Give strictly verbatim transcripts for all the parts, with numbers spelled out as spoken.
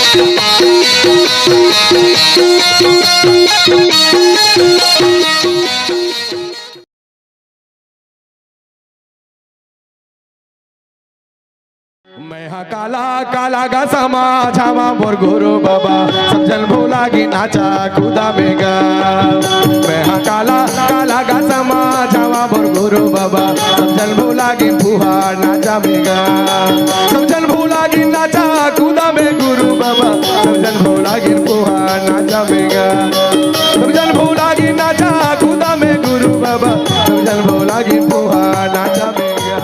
मैं हा काला काला गा समाज हवा मोर गुरु बाबा, सब झन भुला गे नाचा कूदा में गा। मैं हा काला काला गा समाज हवा मोर गुरु बाबा, सब झन भुला गे फुहार नाचा में गा। सब झन भुला गे नाचा कूदा में गुरु बाबा, सब झन भुला गे फुहार नाचा में गा। सब झन भुला गे नाचा कूदा में गुरु बाबा, सब झन भुला गे फुहार नाचा में गा।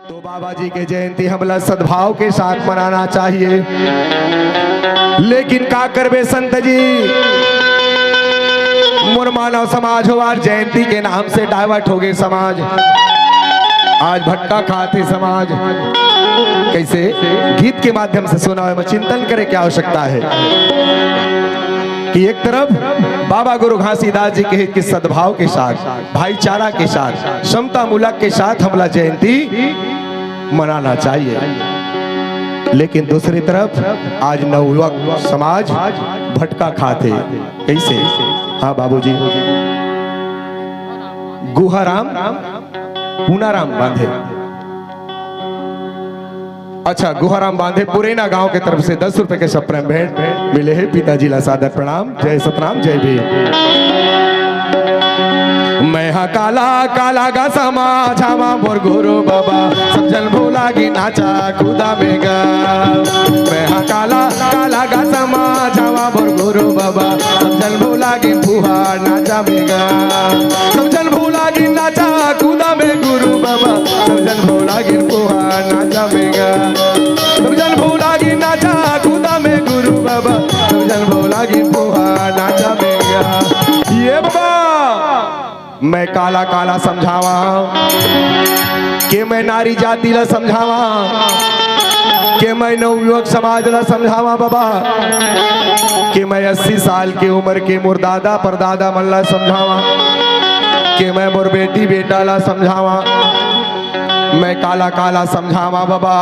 तो बाबा जी के जयंती हमला सद्भाव के साथ मनाना चाहिए, लेकिन का करबे संत जी, मोर मानव समाज हो, आज जयंती के नाम से डाइवर्ट हो गए समाज, आज भटका खाते समाज। कैसे गीत के माध्यम से सुनावे में चिंतन करे क्या आवश्यकता है कि एक तरफ बाबा गुरु घासीदास जी कहे कि सद्भाव के साथ, भाईचारा के साथ, समता मूलक के साथ हमला जयंती मनाना चाहिए, लेकिन दूसरी तरफ आज नवयुवक समाज भटका खाते। कैसे? हाँ बाबूजी, गुहाराम पूनाराम बांधे। अच्छा, गुहाराम बांधे पुरैना गांव के तरफ से दस रुपए के सप्रेम भेंट मिले हे। पिताजी ला सादर प्रणाम। जय सतनाम, जय भीम। मैं हा काला काला गा समाज हवा मोर गुरु बाबा, सब झन भुला गे नाचा कूदा में गा। मैं हा काला काला गा समाज हवा मोर गुरु बाबा, सब झन भुला गे फुहार नाचा में गा। सब झन भुला गे नाचा कूदा में गुरु बाबा, सब झन भुला गे फुहार नाचा में गा। सब झन भुला गे नाचा कूदा में गुरु बाबा, सब झन भुला गे फुहार नाचा में गा। ये बाबा, मैं काला काला समझावा, के मैं नारी जाति ला समझावा, के मैं नवयुवक समाज ला समझावा बाबा, के मैं अस्सी साल के उम्र के मोर दादा परदादा मन ला समझावा, के मैं मोर बेटी बेटा ला समझावा। मैं काला काला समझावा बाबा,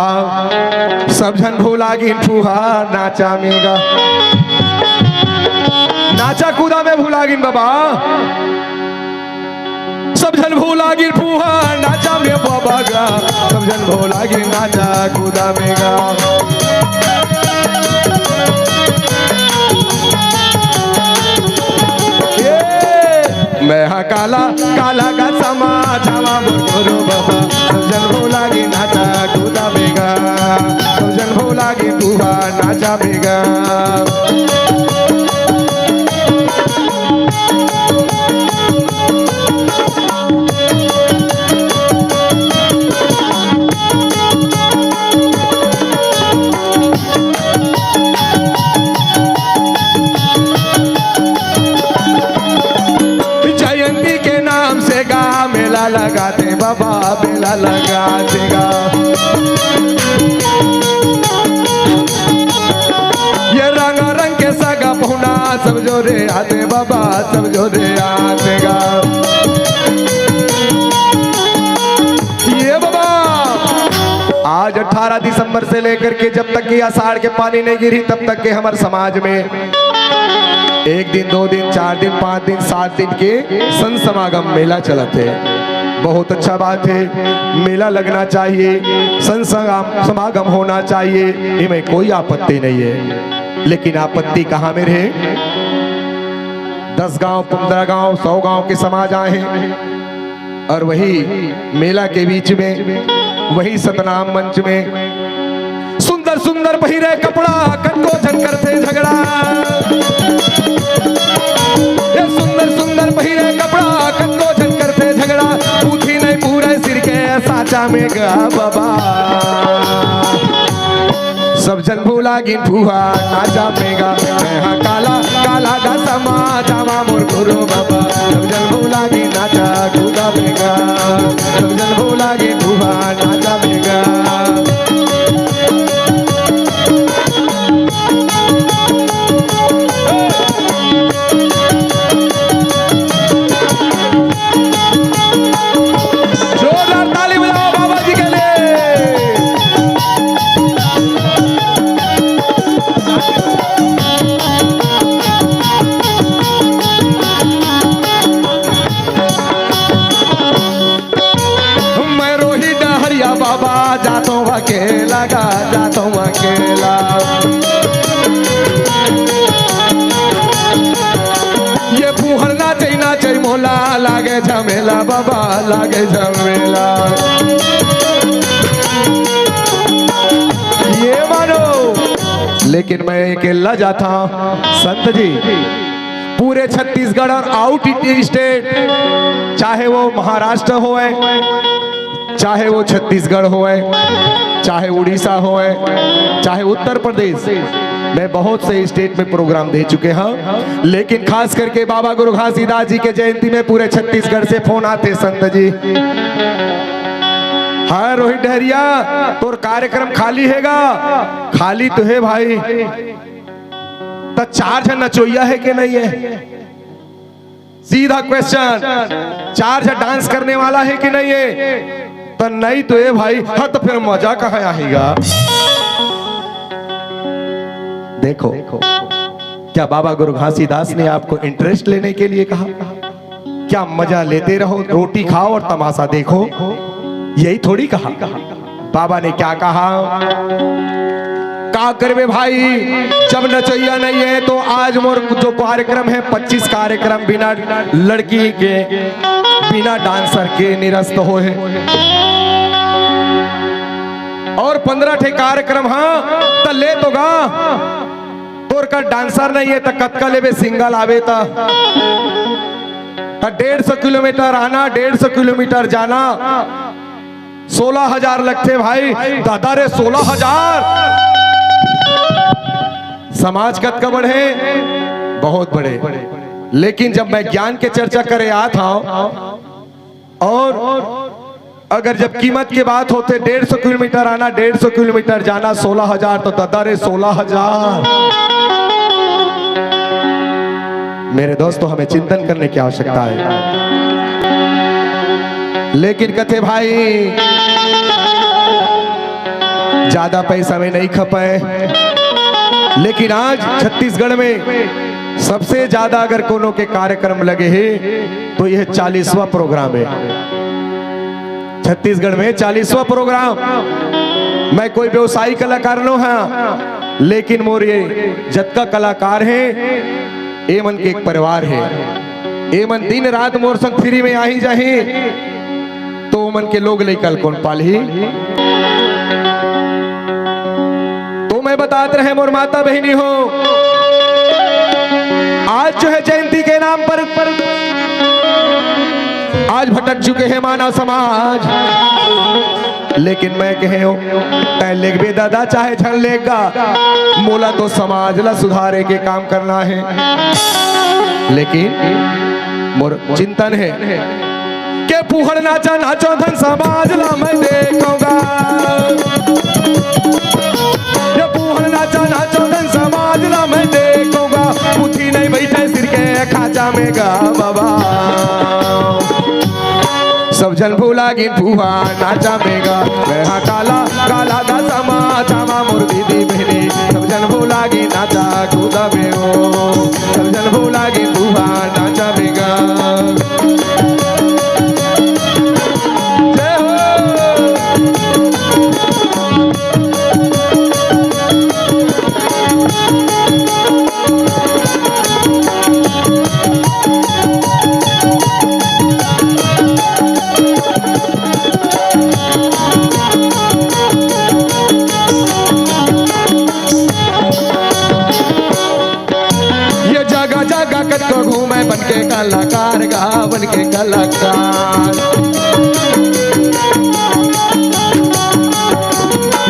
सब झन भुला गे फुहार नाचा में गा। नाचा कूदा में भुला गे बाबा, सब झन भुला गे फुहार नाचा में बाबा गा, सब झन भुला गे नाचा कूदा में गा। ए, मैं हा काला काला गा समाज हवा मोर गुरु बाबा, सब झन भुला गे नाचा कूदा में गा, सब झन भुला गे फुहार नाचा में गा। जयंती के नाम से गा मेला लगाते बाबा, मेला लगाते गा। ये रंग रंग के सगा पहुना सब जोरे आते बाबा, सब जोरे आते गा। ये बाबा, आज अठारह दिसंबर से लेकर के जब तक कि आषाढ़ के पानी नहीं गिरी, तब तक के हमर समाज में एक दिन, दो दिन, चार दिन, पाँच दिन, सात दिन के संत समागम मेला चलत हे। बहुत अच्छा बात हे, मेला लगना चाहिए, संत समागम, समागम होना चाहिए, इमे कोई आपत्ति नहीं हे। लेकिन आपत्ति कहाँ में रहे? दस गांव, पन्द्रह गांव, सौ गांव के समाज आए हैं और वही मेला के बीच में, वही सतनाम मंच में सुंदर सुंदर पहिरे कपड़ा, कतको झन करथे झगड़ा। ये सुंदर सुंदर पहिरे कपड़ा, कतको झन करथे झगड़ा। पूछी नहीं पूरे सिर के साचा में गा बाबा। सब झन भुला गिन फुहा नाचा में गा। मैं हा काला काला गा समाजा मा मोर गुरु बाबा। सब झन भुला गिन नाचा कूदा में गा। सब झन भुला गिन फुहा नाचा में गा। जोरदार ताली बजाओ बाबा जी के लिए। जातो अकेला गा, जातो अकेला। ये फूहड़ नाचै नाचै मोला लागे झमेला बाबा, लागे झमेला। ये मानो, लेकिन मैं अकेला जाता संत जी। पूरे छत्तीसगढ़ और आउट स्टेट, चाहे वो महाराष्ट्र होए, चाहे वो छत्तीसगढ़ होए, चाहे उड़ीसा होए, चाहे उत्तर प्रदेश, मैं बहुत से स्टेट में प्रोग्राम दे चुके हैं, लेकिन खास करके बाबा गुरु घासीदास जी के जयंती में पूरे छत्तीसगढ़ से फोन आते, संत जी। हाँ रोहित डहरिया, तोर कार्यक्रम खाली हेगा? खाली तो है भाई। त चार झन नचोइया है कि नहीं है? सीधा क्वेश्चन, चार झन डांस करने वाला है कि नहीं है? त नहीं तो ए भाई, हाँ, तो फिर मजा कहाँ आएगा? देखो, क्या बाबा गुरु घासीदास ने आपको इंटरेस्ट लेने के लिए कहा? क्या मजा लेते रहो, रोटी खाओ और तमाशा देखो, यही थोड़ी कहा। बाबा ने क्या कहा? का करबे भाई, जब नचैया नहीं है तो आज मोर जो कार्यक्रम है, पच्चीस कार्यक्रम बिना लड़की के, बिना डांसर के निरस्त होए। और पंद्रह ठे कार्यक्रम, हाँ, त ले तो गा, तोर कर डांसर नहीं है त कतका लेबे, सिंगल आवे त, त डेढ़ सौ किलोमीटर आना, डेढ़ सौ किलोमीटर जाना, सोलह हजार लगथे भाई। दादा रे, सोलह हजार। समाज कतका बड़े, बहुत बड़े। लेकिन जब मैं ज्ञान के चर्चा करे आत हूँ, और अगर जब कीमत के बात होथे, डेढ़ सौ किलोमीटर आना, डेढ़ सौ किलोमीटर जाना, सोलह हजार, तो दादा रे, सोलह हजार। मेरे दोस्तों, हमें चिंतन करने की आवश्यकता है। लेकिन कथे भाई, ज्यादा पैसा में नहीं खपाए, लेकिन आज छत्तीसगढ़ में सबसे ज्यादा अगर कोनो के कार्यक्रम लगे हे, तो यह चालीसवाँ प्रोग्राम है। छत्तीसगढ़ में चालीसवाँ प्रोग्राम। मैं कोई व्यवसायी कलाकार नो हा, लेकिन मोर ये जतका कलाकार हे, ए मन के एक परिवार हे। ए मन दिन रात मोर संग फ्री में आही जाही, तो ओ मन के लोग लइका ल कोन पालही? तो मैं बतात रहे मोर माता बहिनी हो, आज जो है जयंती के नाम पर, पर आज भटक चुके हैं मानव समाज। लेकिन मैं कहे हूँ, तै लेगबे दादा चाहे झन लेगा, मोला तो समाज ला सुधारे के काम करना है। लेकिन मोर चिंतन है के फूहड़ नाचा नाचो धन समाज ला मैं देखूंगा। ये फूहड़ नाचा नाचो धन समाज ला मैं देखूंगा। पुथी नहीं बैठे सिर के खाचा में गा बाबा। सब झन भुला गिन फूहड़ नाचा में गा। मैं हाँ काला काला दा समा चामा मोर दीदी बहनी। सब झन भुला गिन नाचा कूदा में हो। सब झन भुला गिन फूहड़ नाचा में गा। जय हो। ये जगह जगह कतको घूमे बन के कलाकार गा, बन के कलाकार।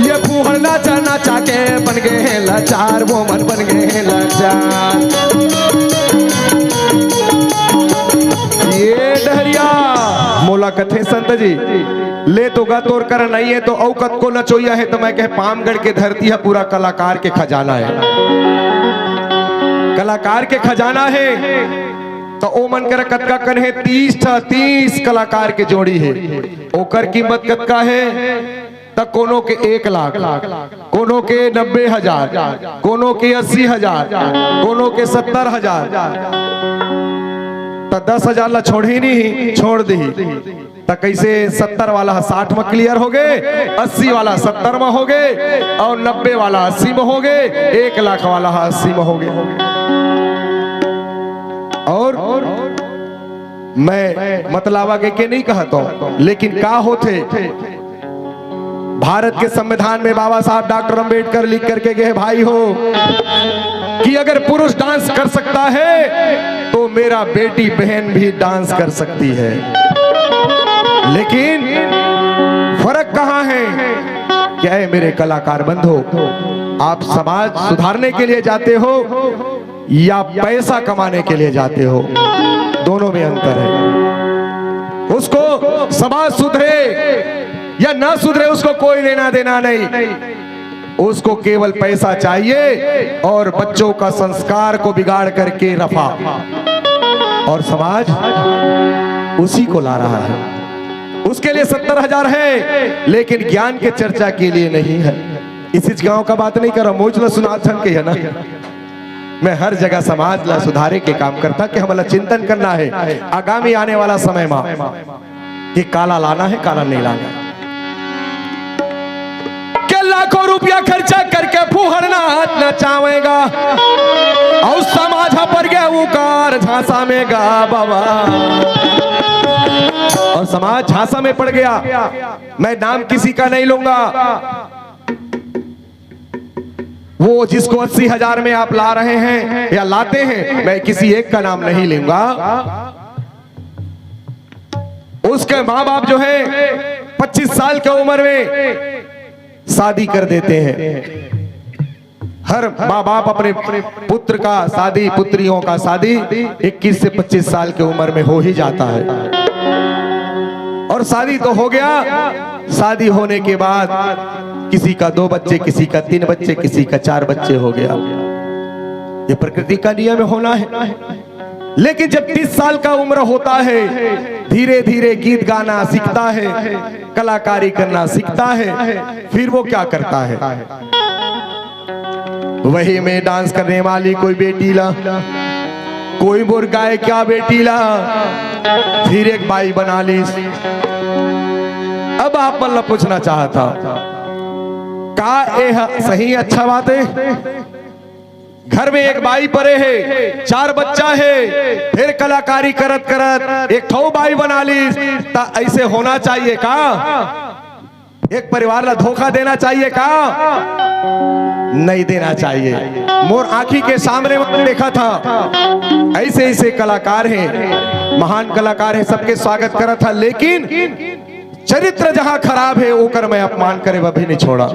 ये फूहड़ नाचा नाचा के बन गए हैं लाचार, वो मन बन गए हैं लाचार। ये डहरिया मोला कथे संत जी, ले तो गा तोर करा नहीं है तो अउ कतको नचोइया है, तो मैं कहे पामगढ़ के धरती है, पूरा कलाकार के खजाना है, कलाकार के खजाना है। तो ओ मन करा कतका कन है, तीस ठा, तीस कलाकार के जोड़ी है। ओकर कीमत कतका है? त कोनो के एक लाख, कोनो के नब्बे हजार, कोनो के अस्सी हजार, कोनो के सत्तर हजार। त दस हजार ला छोड़ही नहीं, छोड़ दही। त कइसे सत्तर वाला ह साठ म क्लियर हो गे, अस्सी वाला सत्तर म हो गे, अउ नब्बे वाला अस्सी म हो गे, एक लाख वाला ह अस्सी म हो गे। अउ मैं मतलावा के, के नहीं कहत हूं, लेकिन का होथे, भारत के संविधान में बाबा साहब डॉक्टर अंबेडकर लिख करके गए, भाई हो, कि अगर पुरुष डांस कर सकता है तो मेरा बेटी बहन भी डांस कर सकती है। लेकिन फर्क कहां है? क्या है मेरे कलाकार बंधो, आप समाज सुधारने के लिए जाते हो या पैसा कमाने के लिए जाते हो? दोनों में अंतर है। उसको समाज सुधरे या ना सुधरे, उसको कोई लेना देना नहीं। उसको केवल पैसा चाहिए और बच्चों का संस्कार को बिगाड़ करके रफा, और समाज उसी को ला रहा है। उसके लिए सत्तर हजार है, लेकिन ज्ञान के चर्चा के लिए नहीं है। इसी गांव का बात नहीं कर रहा, मोच ला सुनात हन के है ना। मैं हर जगह समाज ला सुधारे के काम करता कि हमला चिंतन करना है आगामी आने वाला समय मा कि काला लाना है, काला नहीं लाना है। के लाखों रुपया खर्चा करके फुहर नाच नचावेगा, अउ समाज ह पर गया उकार झांसा में गा बाबा, अउ समाज झांसा में पड़ गया। मैं नाम किसी का नहीं लूंगा, वो जिसको अस्सी हजार में आप ला रहे हैं या लाते हैं, मैं किसी एक का नाम नहीं लूंगा। उसके माँ बाप जो है, पच्चीस साल की उम्र में शादी कर देते हैं। हर माँ बाप अपने पुत्र का शादी, पुत्रियों का शादी इक्कीस से पच्चीस साल की उम्र में हो ही जाता है। और शादी तो हो गया, शादी होने के बाद किसी का दो बच्चे, किसी का तीन बच्चे, किसी का चार बच्चे हो गया। ये प्रकृति का नियम होना है। लेकिन जब तीस साल का उम्र होता है, धीरे धीरे गीत गाना सीखता है, कलाकारी करना सीखता है, फिर वो क्या करता है? वही में डांस करने वाली कोई बेटी ला, कोई बोर गाय क्या बेटी ला, फिर एक बाई बना ली। अब आप मन ला पूछना चाहता, का ये सही अच्छा बात है? घर में एक बाई परे है, चार बच्चा है, फिर कलाकारी करत करत एक ठो बाई बना ली, त ऐसे होना चाहिए का? एक परिवार ला धोखा देना चाहिए का? नहीं देना चाहिए। मोर आंखी के सामने मैं देखा था, ऐसे ऐसे कलाकार हैं, महान कलाकार हैं, सबके स्वागत करा था, लेकिन चरित्र जहां खराब है, ओकर मैं अपमान करे बर भी नहीं छोड़ा।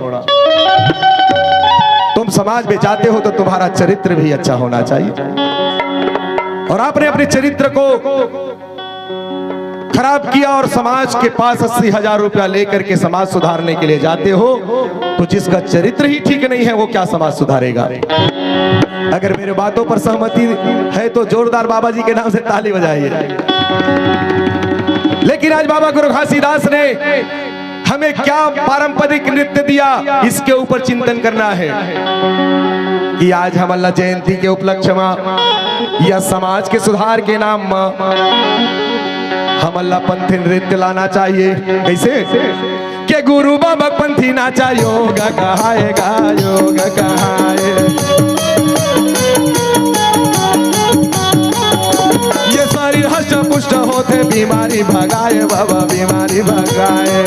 तुम समाज में जाते हो तो तुम्हारा चरित्र भी अच्छा होना चाहिए। और आपने अपने चरित्र को खराब किया और समाज के पास अस्सी हजार रुपया लेकर के समाज सुधारने के लिए जाते हो, तो जिसका चरित्र ही ठीक नहीं है, वो क्या समाज सुधारेगा? अगर मेरे बातों पर सहमति है तो जोरदार बाबा जी के नाम से ताली बजाइए। लेकिन आज बाबा गुरु घासीदास ने हमें क्या पारंपरिक नृत्य दिया, इसके ऊपर चिंतन करना है कि आज हमन ला जयंती के उपलक्ष्य मा या समाज के सुधार के नाम मा हमन ला पंथी नृत्य लाना चाहिए। कैसे? के गुरु बाबा पंथी नाचा योग कहाए गा, योग कहाए। ये शरीर हष्ट पुष्ट होथे, बीमारी भगाए बाबा, बीमारी भगाए।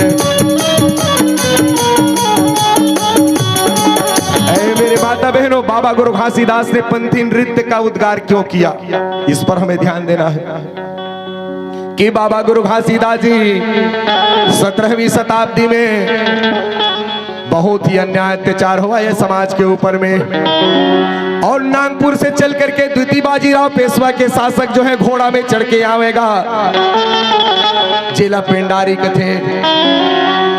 ऐ मेरे माता बहनों, बाबा गुरु घासीदास ने पंथी नृत्य का उद्गार क्यों किया, इस पर हमें ध्यान देना है कि बाबा गुरु घासीदास जी सत्रहवीं शताब्दी में बहुत ही अन्याय अत्याचार हुआ है समाज के ऊपर में। और नागपुर से चल करके द्वितीय बाजीराव पेशवा के शासक जो है घोड़ा में चढ़ के आवेगा, जेला पेंडारी कथे।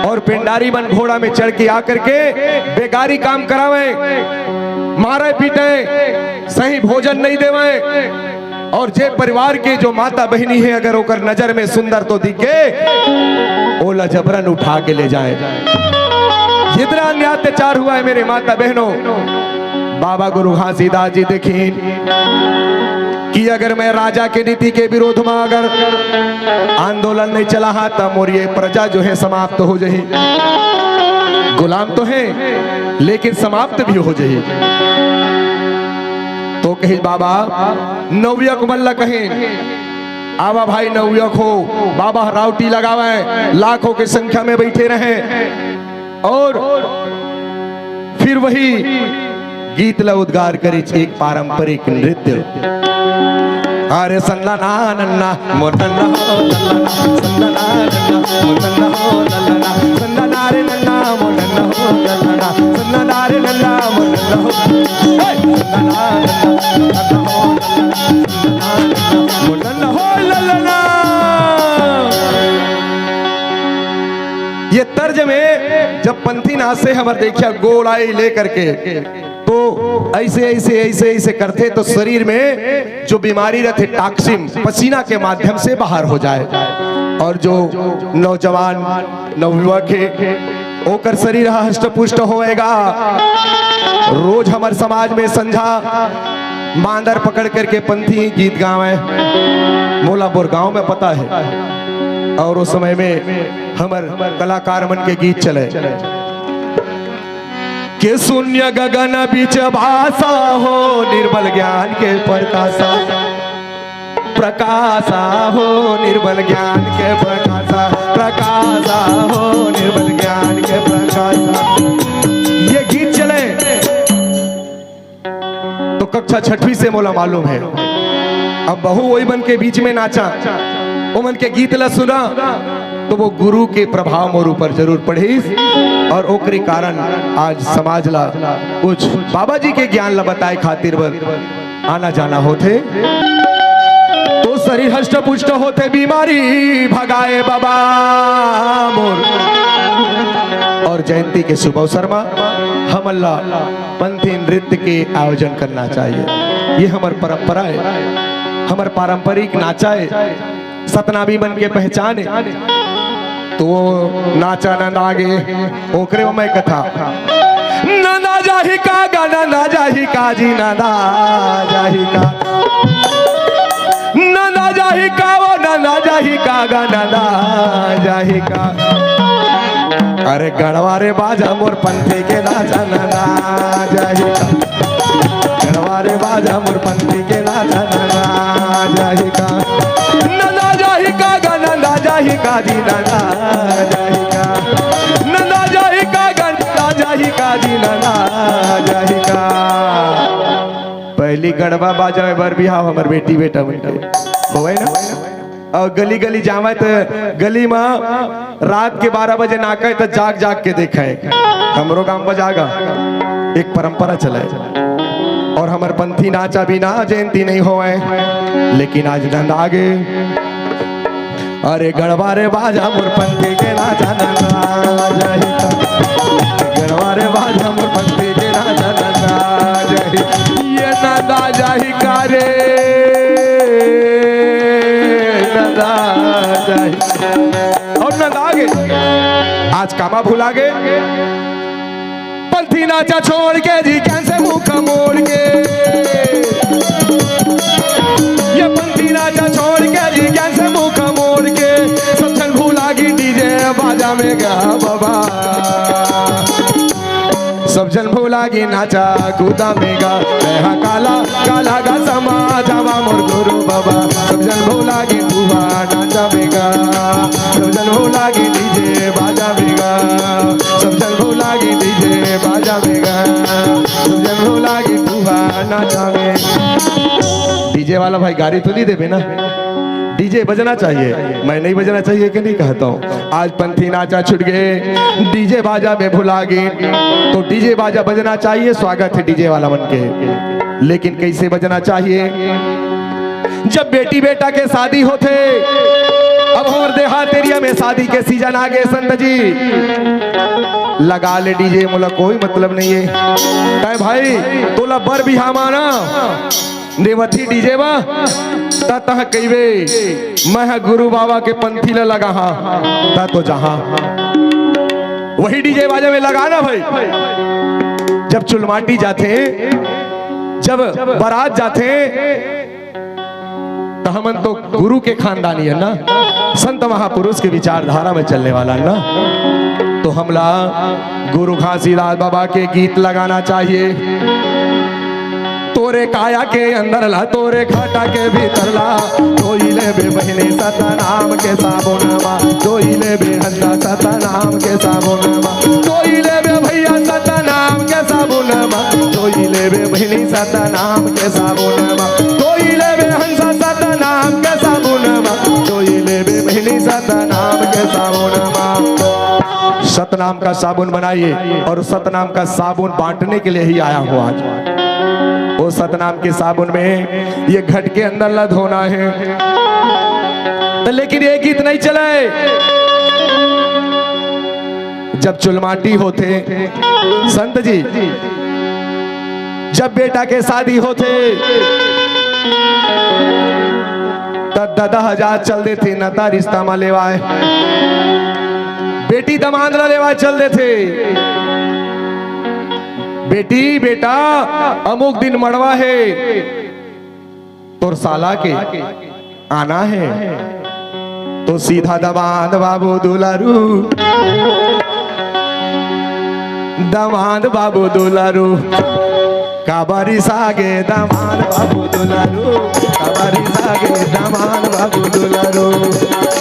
और पेंडारी मन घोड़ा में चढ़ के आकर के बेगारी काम करावे, मारे पीटे, सही भोजन नहीं देवे। और जे परिवार के जो माता बहिनी है, अगर ओकर नजर में सुंदर तो दिखे, ओला जबरन उठा के ले जाए। जितना अन्याय अत्याचार हुआ है मेरे माता बहनों, बाबा गुरु घासीदास जी देखिन कि अगर मैं राजा के नीति के विरोध में अगर आंदोलन नहीं चलाहा, त मोर ये प्रजा जो है समाप्त हो जाही। गुलाम तो है, लेकिन समाप्त भी हो जाही। तो कही बाबा, नवयुवक मन ला कहे, आवा भाई नवयुवक हो, बाबा रावटी लगावे, लाखों की संख्या में बैठे रहे। और फिर वही गीत ला उद्गार करिस एक पारंपरिक नृत्य। अरे संदना नन्ना मोर नन्ना हो ललना, संदना नन्ना मोर नन्ना हो ललना, संदना रे नन्ना मोर नन्ना हो ललना, संदना रे नन्ना मोर नन्ना हो, हे! संदना नन्ना मोर नन्ना हो ललना, संदना नन्ना मोर नन्ना हो ललना। ये तर्ज में जब पंथी नाचे हमर देखिया गोलाई लेकर के, तो ऐसे, ऐसे, ऐसे, ऐसे करथे तो शरीर में जो बीमारी रथे, टॉक्सिन पसीना के माध्यम से बाहर हो जाए। और जो नौजवान नवयुवक हे, ओकर शरीर ह हष्ट पुष्ट होएगा। रोज हमर समाज में संझा मांदर पकड़ करके पंथी गीत गावे। मोला मोर गांव में पता है, और उस समय में हमर कलाकार मन के गीत चले। के शून्य गगन बीच भाषा हो, निर्मल ज्ञान के प्रकाशा, प्रकाशा हो, निर्मल ज्ञान के प्रकाशा, प्रकाशा हो, निर्मल ज्ञान के प्रकाशा। ये गीत चले तो कक्षा छठवीं से मोला मालूम है। अब बहू वही मन के बीच में नाचा, वो मन के गीत ला सुना, तो वो गुरु के प्रभाव मोर ऊपर जरूर पड़िस, और ओकरे कारण आज समाज ला कुछ बाबा जी के ज्ञान ला बताए खातिर बर आना जाना होथे। तो शरीर हष्ट पुष्ट होथे, बीमारी भगाए बाबा मोर। और जयंती के शुभ अवसर मा हमन ला पंथी नृत्य के आयोजन करना चाहिए। ये हमर परंपरा है, हमर पारंपरिक नाचा है, सतनामी मन के पहचान है। तो वो नाचा नंदा गे, ओकरे में मैं कथा। नंदा जाही का गा, नंदा जाही का जी, नंदा जाही का। नंदा जाही का वो, नंदा जाही का गा, नंदा जाही का। अरे गड़वा रे बाजा मोर पंथी के नाचा, नंदा जाही का। गड़वा रे बाजा मोर पंथी के नाचा, नंदा जाही का। नंदा जाही का गा, नंदा जाही का जी, नंदा जाही का। नंदा जाही का गा, नंदा जाही का जी, नंदा जाही का। पहली गड़वा बाजा में बर बिहाव हमर बेटी बेटा मन के होवय ना। और गली गली जावय त गली म रात के बारह बजे नाकय त जाग जाग के देखय। हमरो गांव म जागा एक परंपरा चलय। और हमर पंथी नाचा बिना जयंती नहीं होवय, लेकिन आज नंदा गे। अरे गड़वा रे बाजा मोर पंथी के नाचा नंदा जाही का। गड़वा रे बाजा मोर पंथी के नाचा नंदा जाही। ये नंदा जाही का रे, नंदा जाही। और नंदा गे, आज कामा भुला गे। पंथी नाचा छोड़ के जी, कैसे मुख मोड़ के। ये पंथी नाचा छोड़ के जी, कैसे मुख मोड़ के। सब झन भुला गे डीजे बाजा में गा बाबा। सब झन भुला गे नाचा कूदा में गा। मैं हा काला, काला गा समा जावा मोर गुरु बाबा। सब झन भुला गे बुआ नाचा में गा। सब झन भुला गे डीजे बाजा में गा। सब झन भुला गे डीजे बाजा में गा। सब झन भुला गे बुआ नाचा में। डीजे वाला भाई गारी तो नहीं देबे ना? डीजे बजना चाहिए, मैं नहीं बजना चाहिए कि नहीं कहता हूँ। आज पंथी नाचा छूट गए, डीजे बाजा में भुला गे, तो डीजे बाजा बजना चाहिए। स्वागत है डीजे वाला मन के, लेकिन कैसे बजना चाहिए? जब बेटी बेटा के शादी होथे, अब हमर देहात एरिया में शादी के सीजन आ गए संत जी, लगा ले डीजे, मोला कोई मतलब नहीं है। तय भाई, तोला बर बिहाव माना नेवथी डीजे बा, त तह कहिबे, मैं ह गुरु बाबा के पंथी ल लगाहा, त तो जहा वही डीजे बाजा में लगाना भाई। जब चुलमाटी जाथे, जब बारात जाथे, तो हमन तो गुरु के खानदानी है ना, संत महापुरुष के विचारधारा में चलने वाला है ना। तो हमला गुरु घासीदास बाबा के गीत लगाना चाहिए। तोरे काया के अंदर ला, तोरे घाटा के भीतर ला, धोई लेबे बहिनी सतनाम के साबुन मा, धोई लेबे हंसा सतनाम के साबुन मा, धोई लेबे भैया सतनाम के साबुन मा, धोई लेबे बहिनी सतनाम के साबुन मा, धोई लेबे हंसा सतनाम के साबुन मा, धोई लेबे बहिनी सतनाम के साबुन मा। सतनाम का साबुन बनाइए और सतनाम का साबुन बांटने के लिए ही आया हूं आज। वो सतनाम के साबुन में ये घट के अंदर ला धोना है। तो लेकिन ये गीत नहीं चले। जब चुलमाटी होथे संत जी, जब बेटा के शादी होथे, त ददा हजार चल देथे, नता रिश्ता मा लेवाय, बेटी दमांद ला लेवाय चल देथे। बेटी, बेटा, अमुक दिन मड़वा है, तोर साला के आना है, तो सीधा दमांद बाबू दुलारू, दमांद बाबू दुलारू, काबरी सागे दमांद बाबू दुलारू, काबरी सागे दमांद बाबू दुलारू,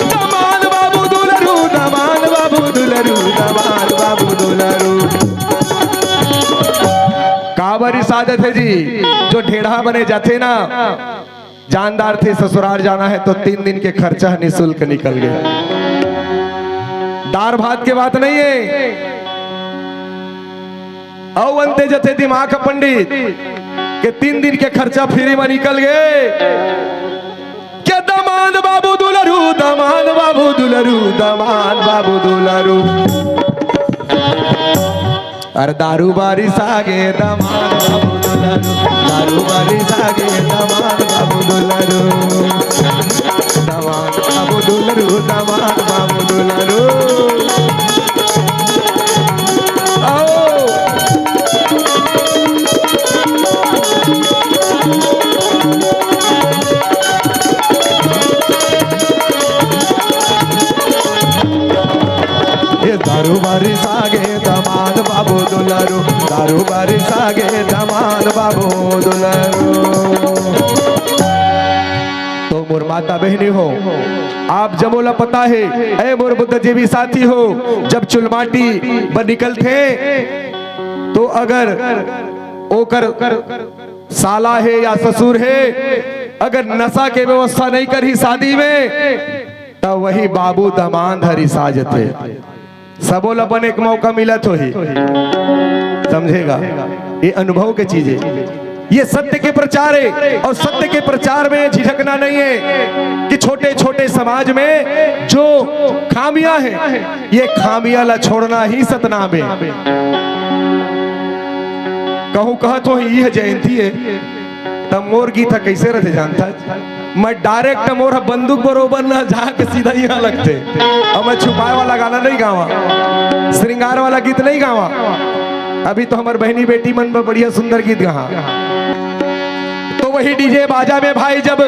दमांद बाबू दुलारू, दमांद बाबू दुलारू, दमांद बाबू दुलारू। काबरी सादत है जी, जो ढेढ़ा बने जाथे ना, जानदार थे ससुराल जाना है तो तीन दिन के खर्चा निशुल्क निकल गया। दार भात के बात नहीं है। अउ अंते जथे दिमाग पंडित के तीन दिन के खर्चा फ्री में निकल गए। के दमांद बाबू दुलरू, दमांद बाबू दुलरू, दमांद बाबू दुलरू। अरे दारू बारिश आगे दमांद बाबू दुलरू, दारू बारिश आगे दमांद बाबू दुलरू, दमांद बाबू दुलरू, दमांद बाबू दुलरू। आओ। ये दारू बारिश आगे दमांद बाबू दुलारू, दारू बारिश आगे दमांद बाबू दुलारू। तो मोर माता बहिनी हो, आप जमो ला पता है, ए मोर बुद्धिजीवी साथी हो, जब चुलमाटी बर निकलथे तो अगर ओकर साला हे या ससुर हे, अगर नशा के व्यवस्था नहीं करही शादी में, त वही बाबू दमांद ह रिसा जथे। सबो ल अपन एक मौका मिलत होही, समझेगा, ये अनुभव के चीज है। ये सत्य के प्रचार है और सत्य के प्रचार में झिझकना नहीं है कि छोटे छोटे समाज में जो खामियां हैं, ये खामियां ला छोड़ना ही सतनाम है। कहूं कहत हो यह जयंती है, तब मोर गीत ह कइसे रथे जानता? मैं डायरेक्ट मोर ह बंदूक बरोबर ना जाके सीधा इहां लगथे। अउ मैं छुपाए वाला गाना नहीं गावा, श्रृंगार वाला गीत नहीं गावा। अभी तो हमर बहिनी बेटी मन बर बढ़िया सुंदर गीत गाहा। तो वही डीजे बाजा में भाई जब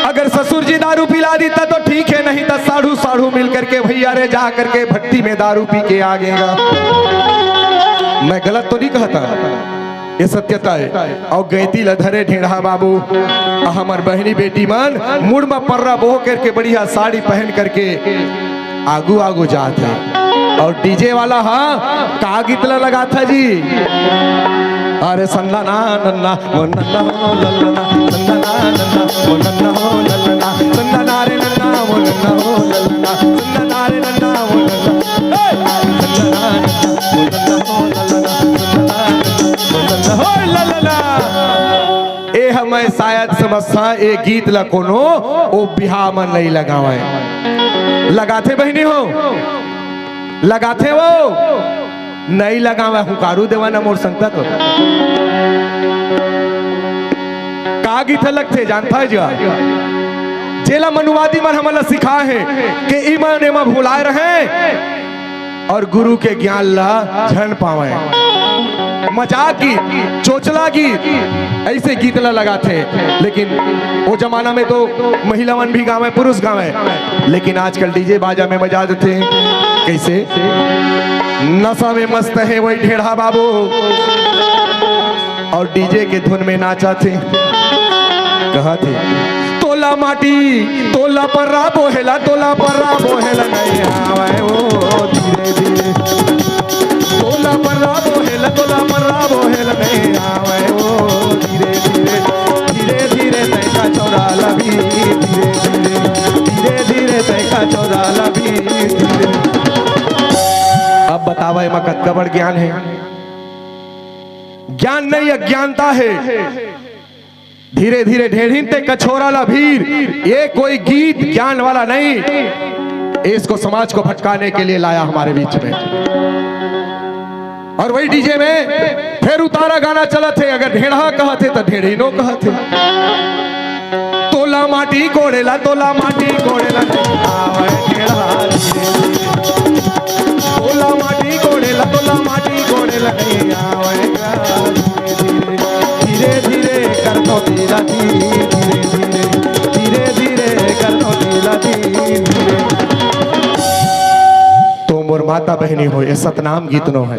अगर ससुर जी दारू पिला दीता तो ठीक है, नहीं तो साढ़ू साढ़ू मिल करके भैया रे जा करके भट्टी में दारू पी के आ गएगा। मैं गलत तो नहीं कहता, ये सत्यता है। अउ गैती ल धरे ढेढ़ा बाबू, अउ हमर बहिनी बेटी मन मुड़ म पर्रा बोह करके बढ़िया साड़ी पहन करके आगू आगू जात हे। अउ डीजे वाला हा का गीत ल लगात हे जी? अरे संदा ना नन्ना ओ नन्ना हो ललना, संदा ना नन्ना ओ नन्ना हो ललना, संदा ना रे नन्ना ओ नन्ना हो ललना, संदा ना रे नन्ना ओ नन्ना। ए हमै शायद समझथंव, ए गीत ला कोनो ओ बिहाव म नइ लगावय। लगाथे बहिनी हो, लगाथे वो, नइ लगावय। हुंकारू देवा न मोर संगता तो का गीत लगथे जानथा जी? जेला मनुवादी मन हमन ला सिखाय हे कि इमन एमा भुलाय रहय अउ गुरु के ज्ञान ला झन पावय। मजाक गीत, चोचला गीत, ऐसे गीत ला लगाथे। लेकिन वो जमाना में तो महिला मन भी गावे, पुरुष गावे, लेकिन आजकल डीजे बाजा में बजा देथे। कैसे? नशा में मस्त हे वही ढेढ़ा बाबू, और डीजे के धुन में नाचा थे। कहा थे, तोला माटी, तोला पर्रा बोहेला, तोला पर्रा बोहेला नहीं आवे ओ धीरे धीरे। तोला पर्रा बोहेला, तोला पर्रा बोहेला नहीं आवे ओ धीरे धीरे। धीरे धीरे तैका चौरा लभी, धीरे धीरे, धीरे धीरे तैका चौरा लभी, धीरे। अब बतावा, एमा कतका बड़ ज्ञान हे? ज्ञान नहीं, अज्ञानता हे। धीरे धीरे ढेढ़िन ते कछोरा ला भीर, ये कोई गीत ज्ञान वाला नहीं, इसको समाज को भटकाने के लिए लाया हमारे बीच में। और वही डीजे में फिर उतारा गाना चलत हे, अगर ढेढ़ा कहत हे तो ढेढ़िनो कहत हे। तोला माटी कोड़ेला, तोला माटी कोड़ेला, आवे ढेढ़ा धीरे धीरे। तोला माटी कोड़ेला, तोला माटी कोड़ेला, आवे धीरे धीरे, धीरे धीरे कर दो तेरा जी, धीरे धीरे, धीरे धीरे कर दो तेरा जी, धीरे। तो मोर माता बहिनी हो, ये सतनाम गीत नो हे।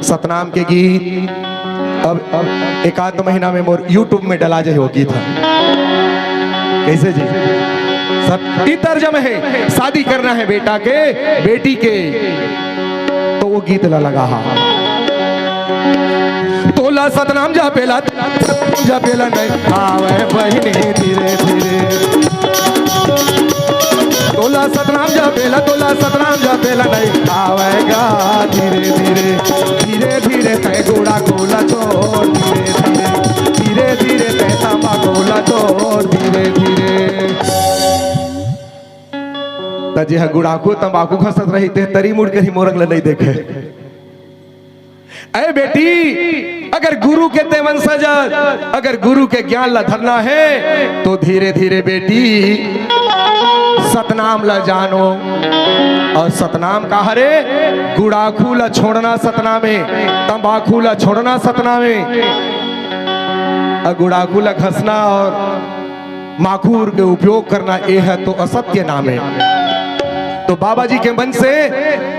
सतनाम के गीत अब, अब एक आध महीना में मोर YouTube में डला जाही वो गीत ह। कैसे जी? सब ई तर्ज में हे, शादी करना हे बेटा के, बेटी के, तो वो गीत ला लगा हा। तोला सतनाम जापेला, सतनाम जापेला नहीं आवे बहिनी धीरे धीरे। तोला सतनाम जापेला, तोला सतनाम जापेला नहीं आवेगा धीरे धीरे। धीरे धीरे तै गुड़ाखू ला छोड़ धीरे धीरे। धीरे धीरे तै तंबाकू ला छोड़ धीरे धीरे। त जेह गुड़ाखू तंबाकू घसत रही, ते तरी मुड़ के ही मोर अंग ल नहीं देखे। अरे बेटी, अगर गुरु के ते वंशज, अगर गुरु के ज्ञान ला धरना हे, तो धीरे धीरे बेटी सतनाम ला जानो। और सतनाम का हरे? गुड़ाखू ला छोड़ना सतनाम हे, तंबाकू ला छोड़ना सतनाम हे, और गुड़ाखू ला घसना और माखुर के उपयोग करना, ये ह तो असत्य नाम हे। तो बाबा जी के मन से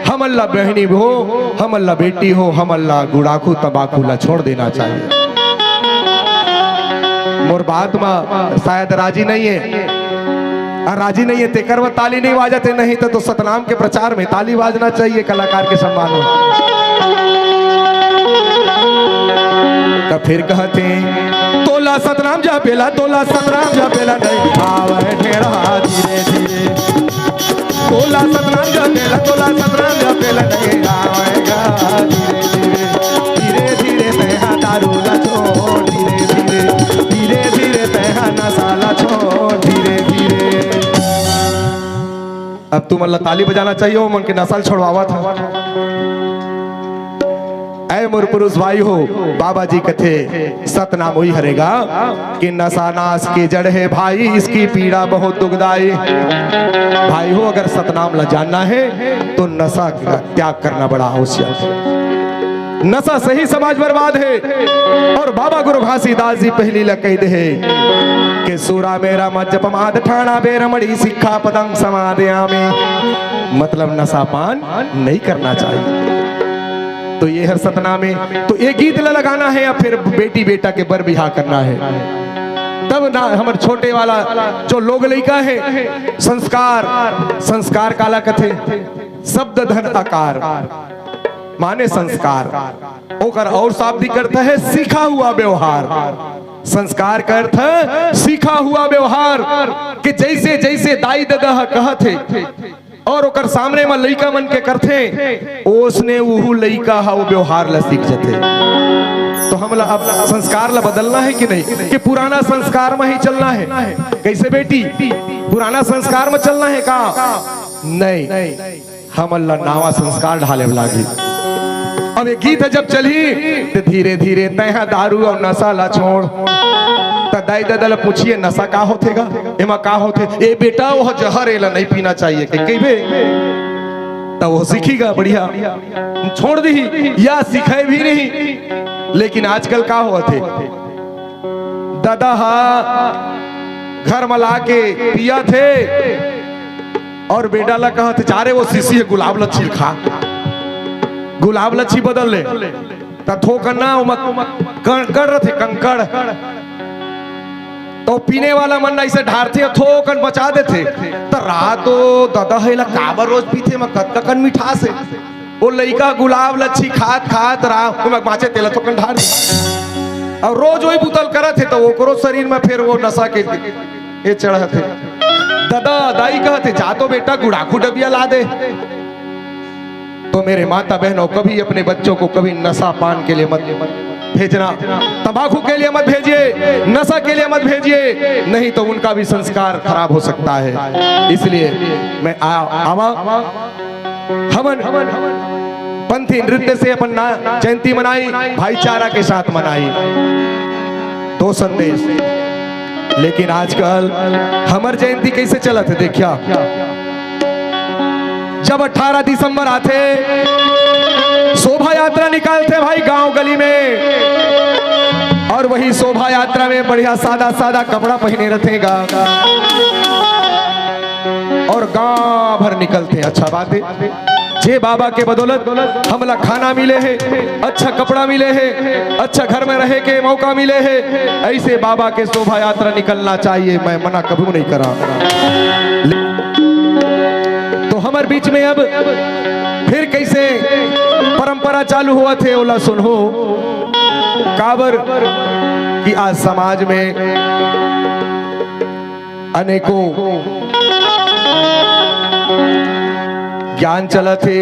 हमन ला बहिनी हो, हमन ला बेटी हो, हमन ला गुड़ाखू तंबाकू ला छोड़ देना चाहिए। मोर बात में शायद राजी नहीं हे, अउ राजी नहीं हे तेकर बर ताली नहीं बाजत हे, नहीं तो, तो सतनाम के प्रचार में ताली बाजना चाहिए, कलाकार के सम्मान में। त फिर कहत हे, तोला सतनाम जापेला, तोला सतनाम जापेला नहीं आवे ढेढ़ा धीरे धीरे। तोला सतनाम जापेला, तोला सतनाम जापेला नहीं आवेगा धीरे धीरे। धीरे धीरे तैहा दारू ला छोड़ धीरे धीरे। धीरे धीरे तैहा नशा ला छोड़ धीरे धीरे। अब तुमन ला ताली बजाना चाहिए, वो मन के नशा ल छोड़वावत हे। ऐ मोर पुरुष भाई हो, बाबा जी कथे, सतनाम वही हरे गा कि नशा नाश की जड़ है भाई, इसकी पीड़ा बहुत दुखदाई। भाई हो, अगर सतनाम ला जानना हे तो नशा का त्याग करना बड़ा आवश्यक हे। नशा से ही समाज बर्बाद हे। और बाबा गुरु घासीदास जी पहिली ला कहि दे हे कि सूरा मेरा मज्जपमाद ठाणा बेरमणी सिक्खापदं समादयामि। मतलब नशा पान नहीं करना चाहिए। तो ये हर सतनाम हे, तो ये गीत ला लगाना हे या फिर बेटी बेटा के बर बिहाव करना हे, तब ना हमर छोटे वाला जो लोग लइका हे, संस्कार, संस्कार काला कथे? शब्द धन आकार, माने संस्कार। ओकर और शाब्दिक अर्थ हे सीखा हुआ व्यवहार। संस्कार का अर्थ सीखा हुआ व्यवहार, कि जैसे जैसे दाई ददा ह कहत हे और ओकर सामने म लइका मन के करथे, ओसने उहू लइका ह वो व्यवहार ला सीख जथे। तो हमला अब संस्कार ला बदलना हे कि नहीं, कि पुराना संस्कार म ही चलना हे? कैसे बेटी, पुराना संस्कार म चलना हे का? नहीं, हमन ला नवा संस्कार ढाले ला लागही। अब ये गीत ह जब चलही, त धीरे धीरे तैहा दारू अउ नशा ला छोड़। त दाई ददा ला पूछिए, नशा का होथे गा? एमा का होथे? ए बेटा, वो जहर, एला नहीं पीना चाहिए, कहि, कहिबे। त वो सीखी गा बढ़िया, छोड़ दी या सीखे भी नहीं। लेकिन आजकल का होत हे, ददा हा घर म ला के पियत हे और बेटा ला कहत हे, "जा रे, वो शीशी हे, गुलाब लच्छी खा, गुलाब लच्छी बदल ले।" त थोकन ना ओमा कंकड़ रथे, कंकड़। तो पीने वाला मन ना इसे ढारथे, थोकन बचा देथे। त रात ओ ददा हे ला काबर रोज पीथे, म कतका कन मिठास हे। वो लइका गुलाब लच्छी खात खात रात ओमा बाँचे तेला थोकन ढार दे। अउ रोज वही बुतल करत हे, त ओकरो शरीर म फेर वो नशा के ये चढ़त हे। ददा दाई कहत हे, "जा तो बेटा गुड़ाखू डबिया ला दे।" तो मेरे माता बहनों, कभी अपने बच्चों को कभी नशा पान के लिए मत भेजना, तंबाकू के लिए मत भेजिए, नशा के लिए मत भेजिए, नहीं तो उनका भी संस्कार खराब हो सकता है। इसलिए मैं आ, आवा हमन पंथी नृत्य से अपन ना जयंती मनाई, भाईचारा के साथ मनाई। दो संदेश। लेकिन आजकल हमर जयंती कैसे चलत हे, देखिया, जब अठारह दिसंबर आथे, शोभा यात्रा निकालथे भाई गांव गली में, और वही शोभा यात्रा में बढ़िया सादा सादा कपड़ा पहिने रथे गा, और गांव भर निकलथे। अच्छा बात हे, जे बाबा के बदौलत हमला खाना मिले हे, अच्छा कपड़ा मिले हे, अच्छा घर में रहे के मौका मिले हे, ऐसे बाबा के शोभा यात्रा निकलना चाहिए। मैं मना कभी नहीं करा। तो हमर बीच में अब फिर कैसे परंपरा चालू होवत हे, ओला सुनहू। काबर कि आज समाज में अनेकों ज्ञान चलत हे।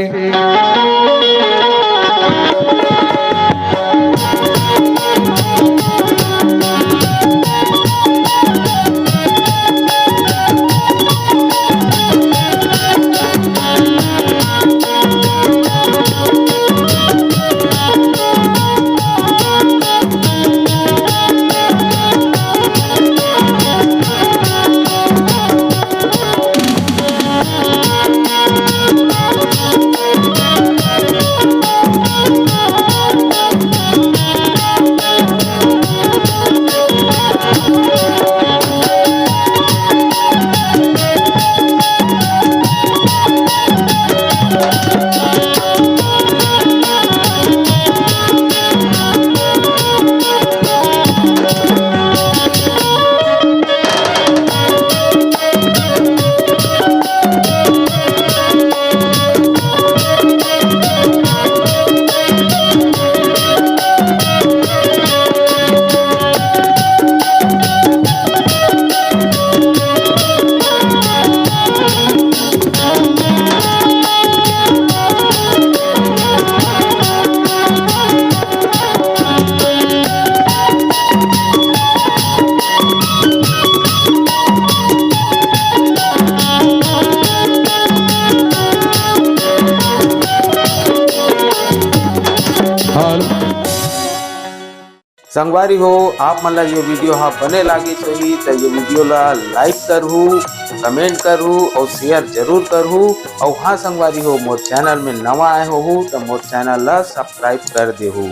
संगवारी हो, आप मन ला ये video हा बने लागिस होही, त ये video ला like करहू, comment करहू और share जरूर करहू। और हाँ संगवारी हो, मोर channel में नवा आए होहू, त मोर channel ला subscribe कर देहू।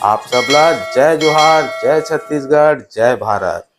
आप सब ला जय जोहार, जय छत्तीसगढ़, जय भारत।